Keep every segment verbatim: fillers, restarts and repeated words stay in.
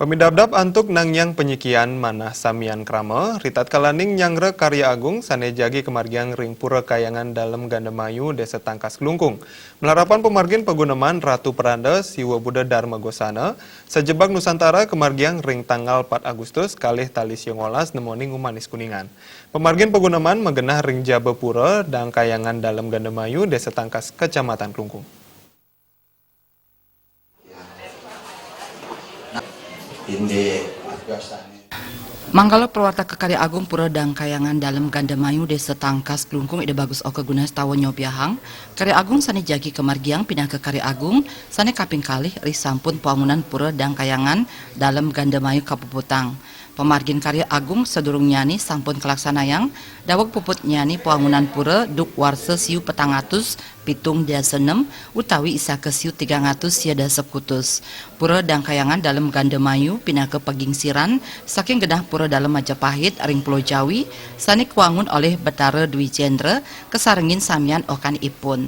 Pamidabdab antuk nangiang panyikian manah samian krama, ritatkalaning nyanggra karya agung sané jagi kamargiang ring Pura Kahyangan Dalem Gandamayu, Désa Tangkas Klungkung. Malarapan pamargin paguneman Ratu Pranda Siwa Buddha Dharma Gosana sajebag Nusantara kamargiang ring tanggal pat Agustus kalih tali sia ngolas nemoning Umanis Kuningan. Pamargin paguneman magenah ring jaba Pura Dangkayangan Dalem Gandamayu, Désa Tangkas, Kecamatan Klungkung. Manggala prawartaka karya agung Pura Dangkayangan Dalem Gandamayu, Désa Tangkas Klungkung, Ida Bagus Oka Gunastawa nyobiahang, karya agung sané jagi kamargiang pinaka karya agung sané kaping kalih risampun pawangunan Pura Dangkayangan Dalem Gandamayu kapuputang. Pamargin karya agung sadurungnyané sampun kalaksanayang, daweg puputnyané pawangunan pura duk warsa siu petang atus pitung dasa nem utawi isaka siu tigang atus sia dasa kutus. Pura Dangkayangan Dalem Gandamayu pinaka pagingsiran saking genah pura Dalem Majapahit ring Pulo Jawi sané kawangun olih Betara Dwi Jendra kasarengin samian okanipun.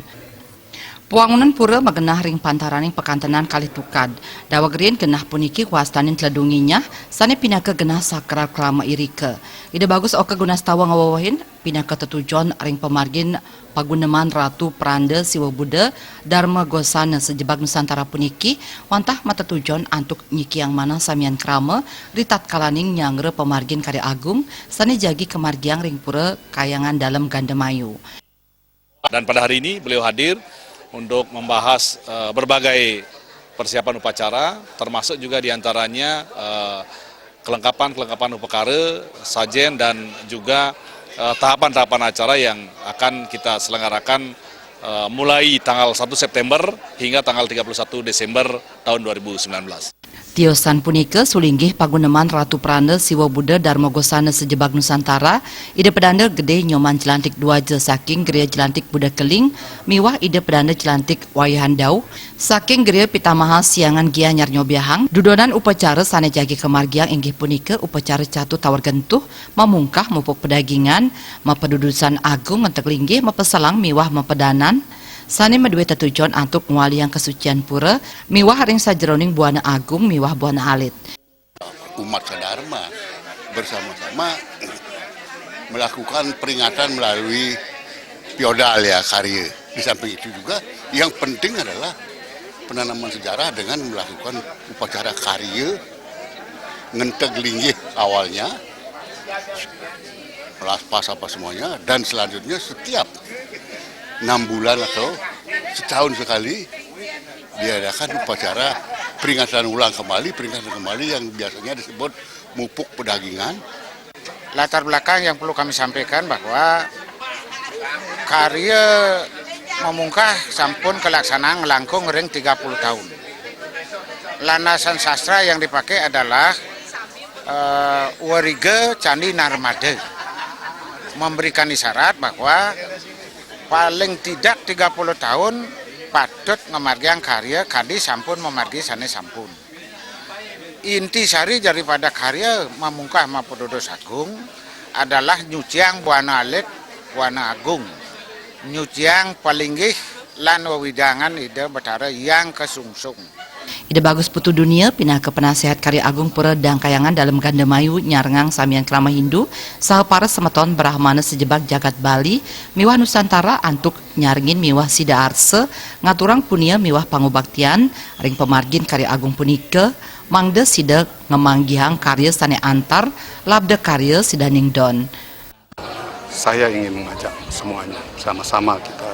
Pawangunan pura magenah ring pantaraning pakantenan kalih tukad. Daweg riin genah puniki wastanin Tledu Nginyah sané pinaka genah sakral krama irika. Ida Bagus Oka Gunastawa ngawewehin, pinaka tetujon ring pamargin paguneman Ratu Pranda Siwa Buddha Dharma Gosana sajebag Nusantara puniki, wantah matetujon antuk nyikiang manah samian krama ritatkalaning nyanggra pamargin karya agung sané jagi kamargiang ring Pura Kahyangan Dalem Gandamayu. Dan pada hari ini beliau hadir untuk membahas, eh, berbagai persiapan upacara, termasuk juga diantaranya, eh, kelengkapan-kelengkapan upakara, sajen, dan juga, eh, tahapan-tahapan acara yang akan kita selenggarakan, eh, mulai tanggal satu September hingga tanggal tiga puluh satu Desember tahun dua ribu sembilan belas. Tiosan punika sulinggih paguneman Ratu Pranda Siwa Buddha Dharma Gosana sajebag Nusantara, Ida Pedanda Gedé Nyoman Jelantik Duaja saking Geria Jelantik Buddha Keling, miwah Ida Pedanda Jelantik Wayahan Dauh saking Geria Pitamaha Siangan Gianyar nyobiahang, dudonan upacara sané jagi kamargiang inggih punika upacara catu tawar gentuh, mamungkah mupuk pedagingan, mapadudusan agung ngenteg linggih, mapaselang miwah mapadanan, sané madué tetujon antuk ngwaliang kasucian pura miwah ring sajeroning buana agung miwah buana alit. Umat sadharma bersama-sama melakukan peringatan melalui piodal, ya, karya. Di samping itu juga yang penting adalah penanaman sejarah dengan melakukan upacara karya, ngenteg linggih awalnya, melaspas apa semuanya, dan selanjutnya setiap enam bulan atau setahun sekali diadakan upacara peringatan ulang kembali, peringatan kembali yang biasanya disebut mupuk pedagingan. Latar belakang yang perlu kami sampaikan bahwa karya mamungkah sampun kalaksanaan nglangkung ring tiga puluh tahun. Landasan sastra yang dipakai adalah, eh, Weriga Candi Narmada. Memberikan isyarat bahwa paling tidak tiga puluh tahun patut ngamargiang karya kadi sampun mamargi sané sampun. Inti sari daripada karya mamungkah mapadudusan agung adalah nyuciang buana alit, buana agung, nyuciang palinggih lan wewidangan Ida Betara Hyang Kasungsung. Ida Bagus Putu Dunia pinaka penasihat karya agung Pura Dangkayangan Dalem Gandamayu nyarengang samian krama Hindu saha para semeton Brahmana sajebag jagat Bali miwah Nusantara antuk nyarengin miwah sida arsa ngaturang punia miwah pangubaktian ring pamargin karya agung punika, mangda sida ngamanggihang karya sané antar labda karya sidaning don. Saya ingin mengajak semuanya sama-sama kita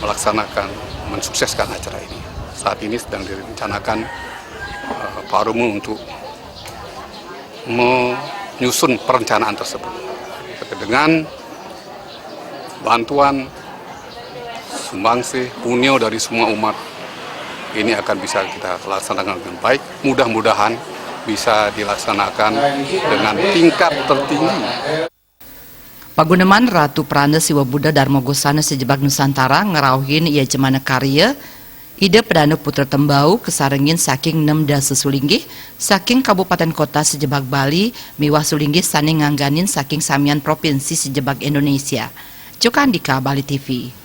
melaksanakan, mensukseskan acara ini. Saat ini sedang direncanakan, eh, Pak Romo untuk menyusun perencanaan tersebut. Dengan bantuan, sumbangsih, punyo dari semua umat, ini akan bisa kita laksanakan dengan baik. Mudah-mudahan bisa dilaksanakan dengan tingkat tertinggi. Paguneman Ratu Pranda Siwa Buddha Dharma Gosana sajebag Nusantara ngrauhin yajamana karya, Ida Pedanda Putra Tembau kasarengin saking nem dasa sulinggih saking kabupaten kota sajebag Bali miwah sulinggih sané ngangganin saking samian propinsi sajebag Indonesia. Jokandika, Bali T V.